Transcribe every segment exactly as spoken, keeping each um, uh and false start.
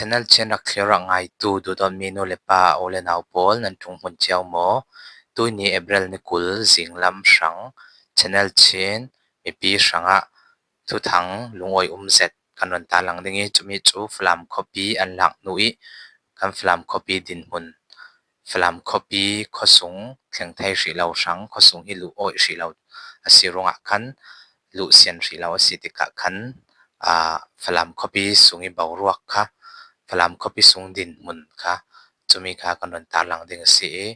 Channel Chin rak thlir rak ngaitu duhdawtmi nu le pa, u le nau pawl, nan ṭhung hmun cio maw? Tuini April ni kul zinglam hrang Channel Chin mipi hrangah thuthang lungawi um zet kan rawn tarlang ding i, cumi cu Falam khuapi an lak hnu i kan Falam khuapi dinhmun, Falam khuapi khuasung thleng thei hrih lo hrang, khuasung hi luh awih hrih lo a si ruangah khan, luh sian hrih lo a si tikah khan, aa, Falam khuapi sung i boruak kha, Falam khuapi sung dinhmun kha, cumi kha kan rawn tarlang ding a si i,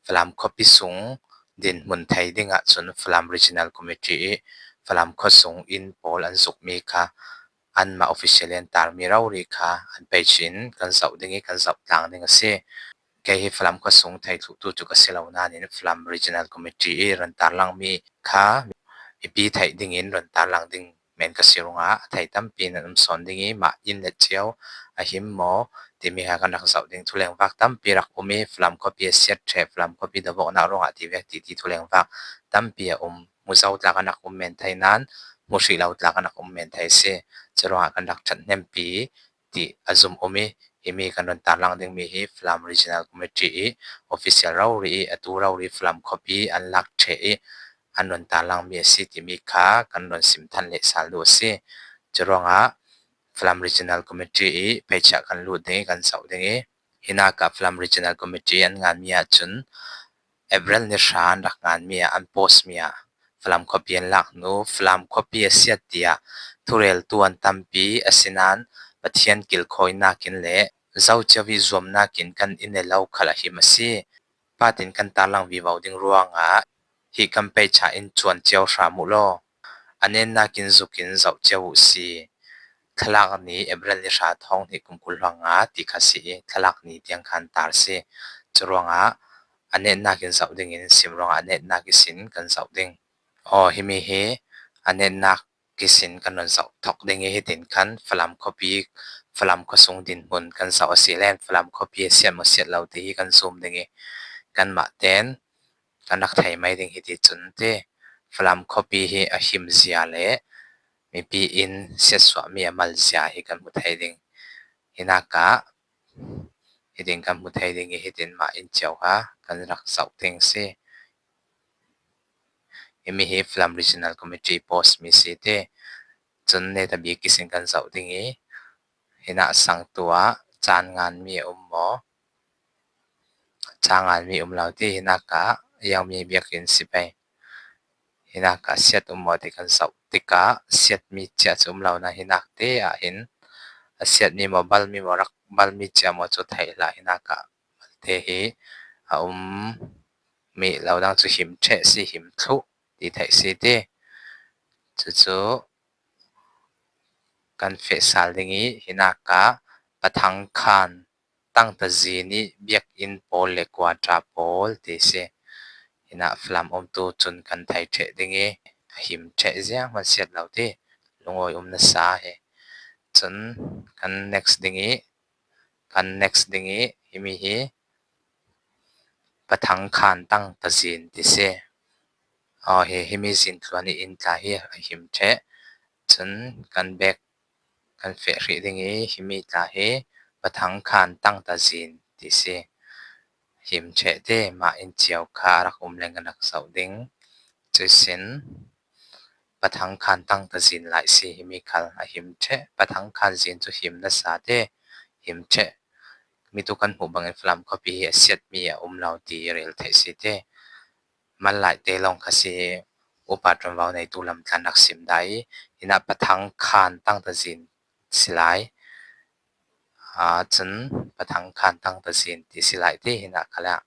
Falam khuapi sung dinhmun thei dingah cun Falam Regional Committee i Falam khuasung inn pawl an zukmi kha, anmah official an tarmi rori kha an page in kan zoh ding i, kan zoh tlang ding a si. Kei hi Falam khuasung thei thluhtu cu ka si lo nain Falam Regional Committee i rawn tarlangmi kha mipi theih dingin rawn tarlang ding men ka si ruangah a thei tampi nan um sawn ding i, mah inn le cio a him maw timi kha kan rak zoh ding. Thulengvak tampi rak um i, Falam khuapi a siat ṭheh, Falam khuapi dovawknak ruangah tivek titi thulengvak tampi a um. Hmu zo tla kan rak um men thei nain, hmu hrih lo tla kan rak um men thei si. Curuangah kan rak ṭhathnempi tih a zum um i, himi kan rawn tarlang dingmi hi Falam Regional Committee i official rori i, atu rori Falam khuapi an lak ṭheh i an rawn tarlangmi a si timi kha kan rawn sim than leh sal duh a si. Curuangah Falam Regional Committee i page ah kan lut ding i, kan zoh ding i, hinakah Falam Regional Committee an nganmi ah cun April ni hra an rak nganmi ah, an postmi ah, Falam khuapi an lak hnu, Falam khuapi a siat tiah thureltu an tampi a si nain Pathian kilkhawinak in le zocio i zuamnak in kan inn le lo khal a him a si. Patin kan tarlang vivo ding ruangah hi kan page ah in cuan cio hram uh law, a netnak in zuk in zoh cio uh si. Thlalak ni April ni hra thawng hnih kum kul hluan nga ti kha si i, thlalak ni tiang khan tar si. Curuangah a netnak in zoh dingin sim ruangah a netnak ihsin kan zoh ding. Aw, himi hi a netnak ihsin kan rawn zoh thawk ding i, hitin khan Falam khuapi, Falam khuasung dinhmun kan zoh a si len, Falam khuapi a siat maw siat lo ti hi kan zoom ding i, kanmah ten kan rak thei mai ding hi ti cun ti. Falam khuapi hi a him zia le mipi in siatsuahmi a mal zia hi kan hmu thei ding. Hinakah hitin kan hmu thei ding i, hitin mah in cio kha kan rak zoh ding si. Himi hi Falam Regional Committee post mi si ti. Cun netabik ihsin kan zoh ding i, hinah sangtu ah caan nganmi a um maw? Caan nganmi um lo ti, hinakah a iangmi biakinn si pei. Hinakah siat um maw ti kan zoh tikah siatmi cia cu um lo na, hinak te ah hin a siatmi maw, balmi maw, rak balmi cia maw cu theih hlah, hinakah malte hi a um mi lo dang cu him ṭheh si, him thluh ti theih si ti. Cucu kan feh sal ding i, hinakah Pathang khan tangtazin i biakinn pawl le kuata pawl ti si. Hinah Falam umtu cun kan thei ṭheh ding i, a him ṭheh ziang hman siat lo ti, lungawi um nasa hi. Cun kan next ding i, kan next ding i, himi hi Pathang khan tangtazin ti si. Aw, hi, himi zin tluan i in tla hi a him ṭheh. Cun kan bek kan feh hrih ding i, himi tla hi Pathang khan tangtazin ti si. Him ṭheh ti, mah in cio kha a rak um leng kan rak zoh ding. Cuihsin Pathang khan tangtazin lai si, himi khal a him ṭheh. Pathang khan zin cu him nasa ti, him ṭheh. Mi tu kan hmuh bangin Falam khuapi hi a siatmi a um lo ti rel theih si ti. Mal lai te lawng kha si, upa ṭuanvo neitu lam tlan rak sim dah i, hinah Pathang khan tangtazin si lai. Aa, cun Pathang khan tangtazin ti si lai ti, hinah khalah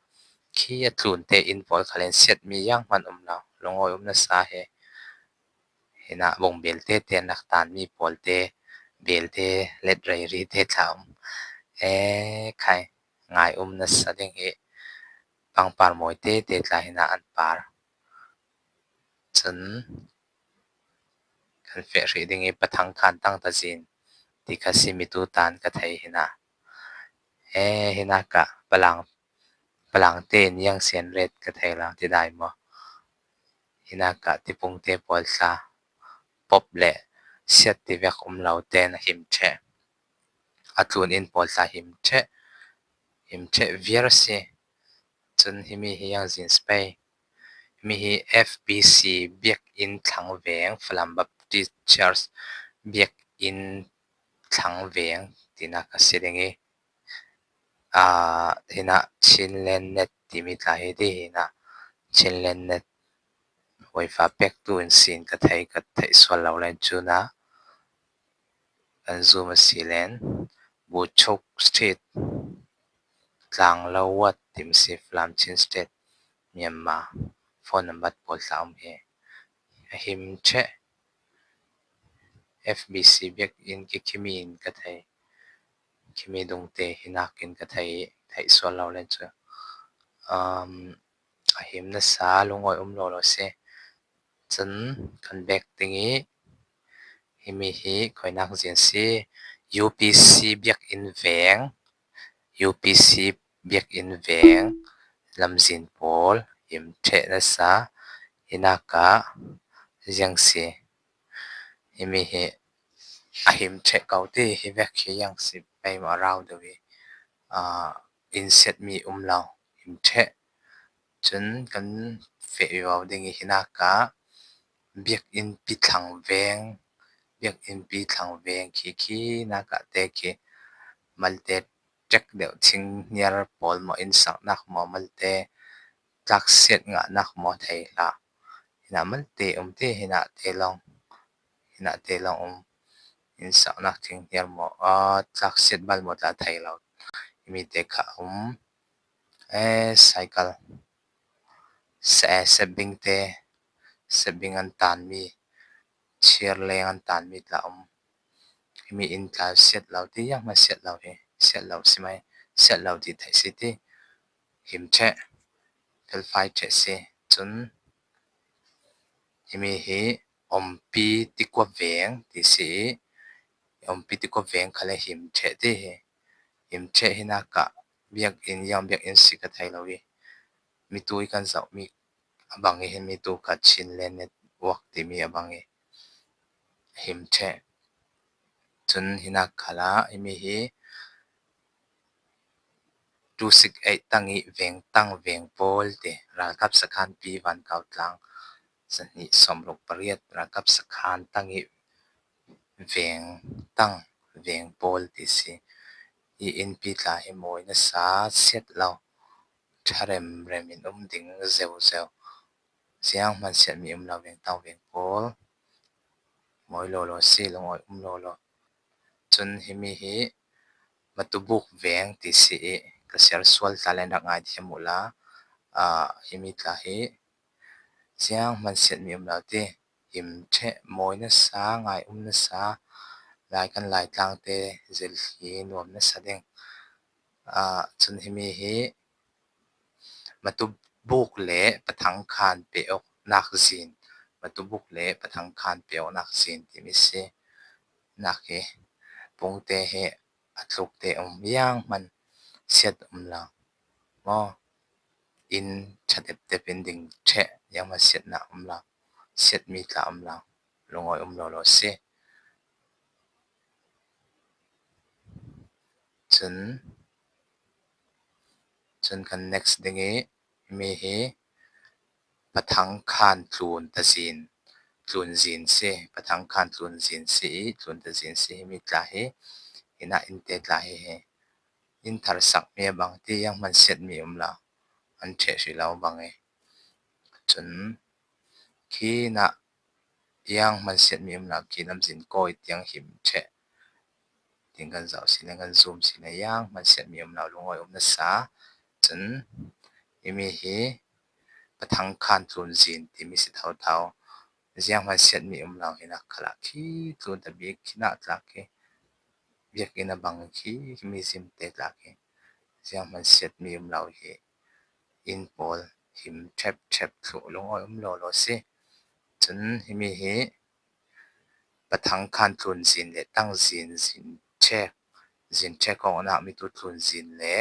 khi a tlun te in pawl khalin siatmi ziang hman um lo, lungawi um nasa hi. Hinah bung belte te an rak tanmi pawlte, belte let reiri te tla um. E khai, ngai um nasa ding hi, pangpar mawi tete tla hinah an par. Cun kan feh hrih ding i, Pathang khan tangtazin ti kha si, mi tu tan ka thei hinah. E, hinakah Palang, Palang te in iang sian ret ka thei lo ti dai maw? Hinakah tipung te pawl tla pop le siat ti vek um lo te na him ṭheh. a tlun in pawl tla him ṭheh, him ṭheh viar si. Chun himi hi iang zin space, himi hi F B C biakinn thlang veng, Falam Baptist Church biakinn thlang veng tina ka si ding i, a, hina Chinland Net timi tla hi ti hina Chinland Net Wi-Fi pek tu in sin ka thei, ka thei sual lo len chuna kan zoom a si len Buchuk Street, Tlanglo Ward timi si Falam Chin State, Myanmar. Phone number pawl tla um hi. A him ṭheh. F B C biakinn ki khimi in ka thei. Khimi dungte hinakin ka thei, thei sual lo len chu. Um, a him nasa lungawi um lo lo si. Chun kan bek ding i, himi hi khoinak zin si, U P C biakinn veng, U P C biakinn veng lamzin pawl him ṭheh nasa, hinaka ziang si. Himi hi a him ṭheh ko ti hi vek hi iang si pei ma rau deuh i, a, in siat mi um lo, him ṭheh. Chun kan feh vivo ding i hinaka biakinn pi thlang veng, biakinn pi thlang veng khi khi naka te khi malte ṭek deuh thing hniar pawl maw, in saknak maw, malte tlaksiat ngahnak maw thei hlah. Hina malte um ti hina te long, hina te long um, in saknak thing hniar maw, a, tlaksiat bal maw tla thei lo. Himi te kha um. E, cycle, se, sebing te, sebing an tan mi, chiar leng an tan mi tla um. Himi in tla siat lo ti iang ma siat lo hi, siat lo si mai, siat lo ti thei si ti. Him ṭheh, fel fai ṭheh si. Chun himi hi Ompi Tikua veng ti si i, Ompi Tikua veng kha le him ṭheh ti hi. Him ṭheh hinaka biakinn, iang biakinn si ka thei lo i, mitu i kan zauh mi a bang i hin mitu ka Chinland Network timi a bang i him ṭheh. Chun hinak khala himi hi two six eight tang i veng tang veng pawl ti, ralkap sakhan pi van kau tlang, sahnih sawmruk pariat, ralkap sakhan tang i veng tang veng pawl ti si. I in pi tla hi mawi nasa siat lo, ṭha rem rem in um ding zeu zeu. Ziang hman siat mi um lo, veng tang veng pawl. Mawi lo lo si, lungawi um lo lo. Chun himi hi Matubuk veng ti si i, ka siar sual tla len rak ngai ti hi mu la, a, himi tla hi ziang hman siat mi um lo ti, him ṭheh, mawi nasa, ngai um nasa, lai kan Laitlang te zil hi nuam nasa ding. A, chun himi hi Matubuk le Pathang khan pe awknak zin, Matubuk le Pathang khan pe awknak zin timi si. Nak hi pungte hi a tluk te um, iang hman siat um lo maw. In ṭha tep tep in ding ṭheh, iang hman siatna um lo, siat mi tla um lo, lungawi um lo lo si. Chun, chun kan next ding i, mi hi Pathang khan tlun ta zin, tlun zin si, Pathang khan tlun zin si i, tlun ta zin si, himi tla hi, hina in te tla hi hi. In tharsak mi a bang ti iang hman siat mi um lo, an ṭheh hrih lo bang i. Chun khi na iang hman siat mi um lo, khi lamzin kawi tiang him ṭheh. Tin kan zauh si le, kan zoom si le, iang hman siat mi um lo, lungawi um nasa. Chun himi hi Pathang khan tlun zin timi si tho tho. Ziang hman siat mi um lo, hina khala khi tlun ta bik, khi na tla khi biakinn a bang khi, khi mizim te tla khi ziang hman siat mi um lo hi. In pawl him ṭhep ṭhep thluh, lungawi um lo lo si. Chun himi hi Pathang khan tlun zin le tang zin, zin ṭhek, zin ṭhek awknak, mitu tlun zin le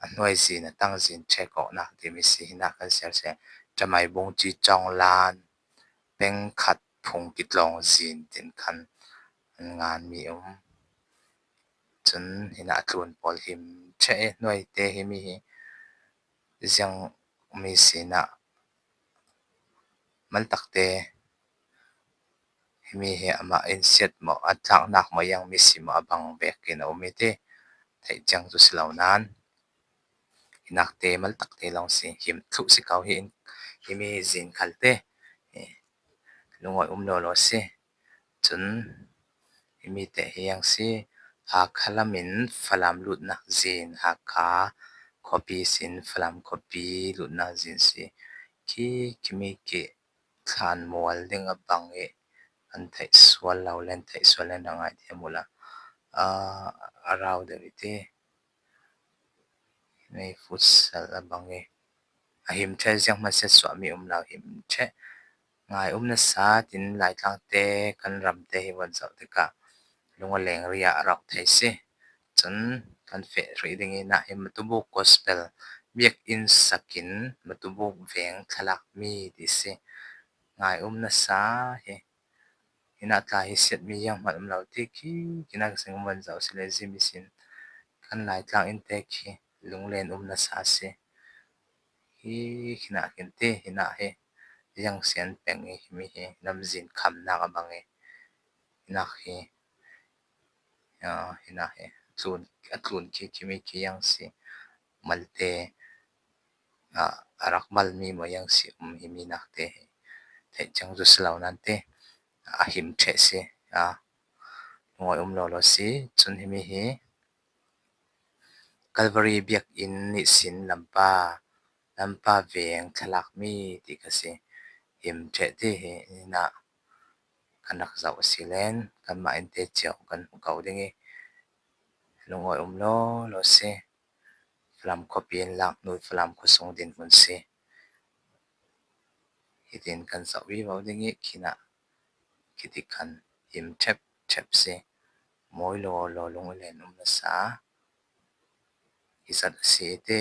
a hnuai zin a tang zin ṭhek awknak timi si, hina kan siar se. Ṭamai bung ci cawng lan, peng khat phung kitlawng zin tin khan an ngan mi um. Cun hinah a tlun pawl him ṭheh i nuaite himi hi ziang mi sinah maltakte himi hi amah in siat maw, a tlaknak maw, ziang mi si maw, a bang vekin a um i ti theih ciang cu si lo nain hinakte maltakte lawng si, him thluh si ko hi in himi zin khalte lungawi um lo lo si. Cun himi te hi ziang si, Hakha lam in Falam lutnak zin, Hakha khuapi sin Falam khuapi lutnak zin si. Khi, khimi khi thlan mual ding a bang i an theih sual lo len, theih sual len a ngaithiam uhla, aa, a rau deuh i ti. Nei futsal a bang i a him ṭheh, zianghman siatsuahmi um lo, him ṭheh. Ngai um nasa tin Laitlangte kan ramte hi von zoh tikah lung a leng ria a rauh thei si. Cun kan feh rih ding i nah hi Matubuk Gospel biakinn sakin Matubuk veng thlalakmi ti si. Ngai um nasa hi. Hinah tla hi siatmi zianghman um lo ti khi, khinah ka sing um van zoh si le zimi sin kan Laitlang innte khi lunglen um nasa si. Hi, khinah khin ti, hinah hi ziang sian peng i himi hi namzin khamnak a bang i hinak hi, aa, hinah hi tlun, a tlun khi khimi khi ziang si. Malte, aa, a rak malmi maw ziang si um himi nakte hi theih ciang cu si lo nain ti a him ṭheh si, aa, lungawi um lo lo si. Cun himi hi Calvary biakinn ihsin lampa, lampa veng thlalakmi ti kha si. Him ṭheh ti hi hinah kan rak zoh a si len kanmah innte cio kan hmu ko ding i lungawi um lo lo si. Falam khuapi an lak hnu Falam khuasung dinhmun si. Hitin kan zoh vivo ding i khinah khiti khan him ṭhep ṭhep si. Mawi lo lo lung i len um nasa hi zat a si i ti.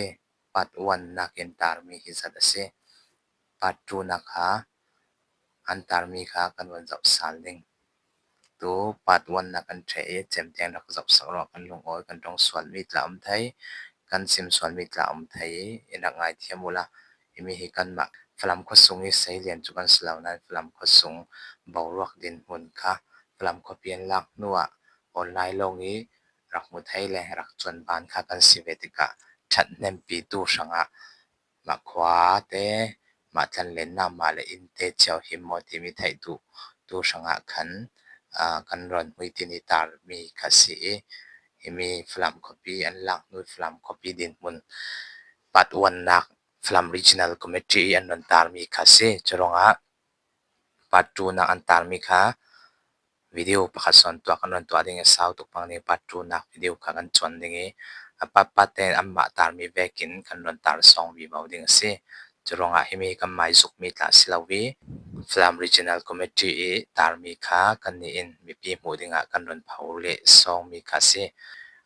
Part one nakin tarmi hi zat a si. Part two nak kha an tarmi kha kan van zoh sal ding. Tu part one nak kan ṭheh i cem tiang rak zoh sak ruah kan lungawi, kan ṭong sualmi tla um thei, kan sim sualmi tla um thei i rak ngaithiam uhla, himi hi kanmah Falam khuasung i seilian cu kan si lo nain Falam khuasung boruak dinhmun kha Falam khuapi an lak hnuah online lawng i rak hmu thei le rak cuan ban kha kan si ve tikah ṭhathnempitu hrangah mah khuate, mah tlanlennak, mah le innte cio him maw timi theih duh tu hrangah khan, aa, kan rawn hmuitini tarmi kha si i, himi Falam khuapi an lak hnu Falam khuapi dinhmun part one nak Falam Regional Committee i an rawn tarmi kha si. Curuangah part two nak an tarmi kha video pakhat sawn tuah kan rawn tuah ding i, sau tuk pang ding part two nak video kha kan cuan ding i, a part part te anmah tarmi vekin kan rawn tar sawng vivo ding a si. Curuangah himi kan maizukmi tla si lo i, Falam Regional Committee i tarmi kha kannih in mipi hmuh dingah kan rawn pho leh sawngmi kha si.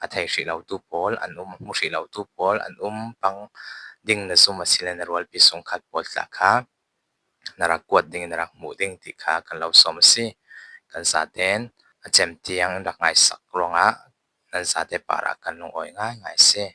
A thei hrih lotu pawl an um, hmu hrih lotu pawl an um pang ding na zum a si le na rualpi sungkhat pawl tla kha na rak kuat ding, na rak hmuh ding ti kha kan lo sawm a si. Kan zaten a cem tiang in rak ngaisak ruangah nan zate parah kan lungawi ngaingai a si.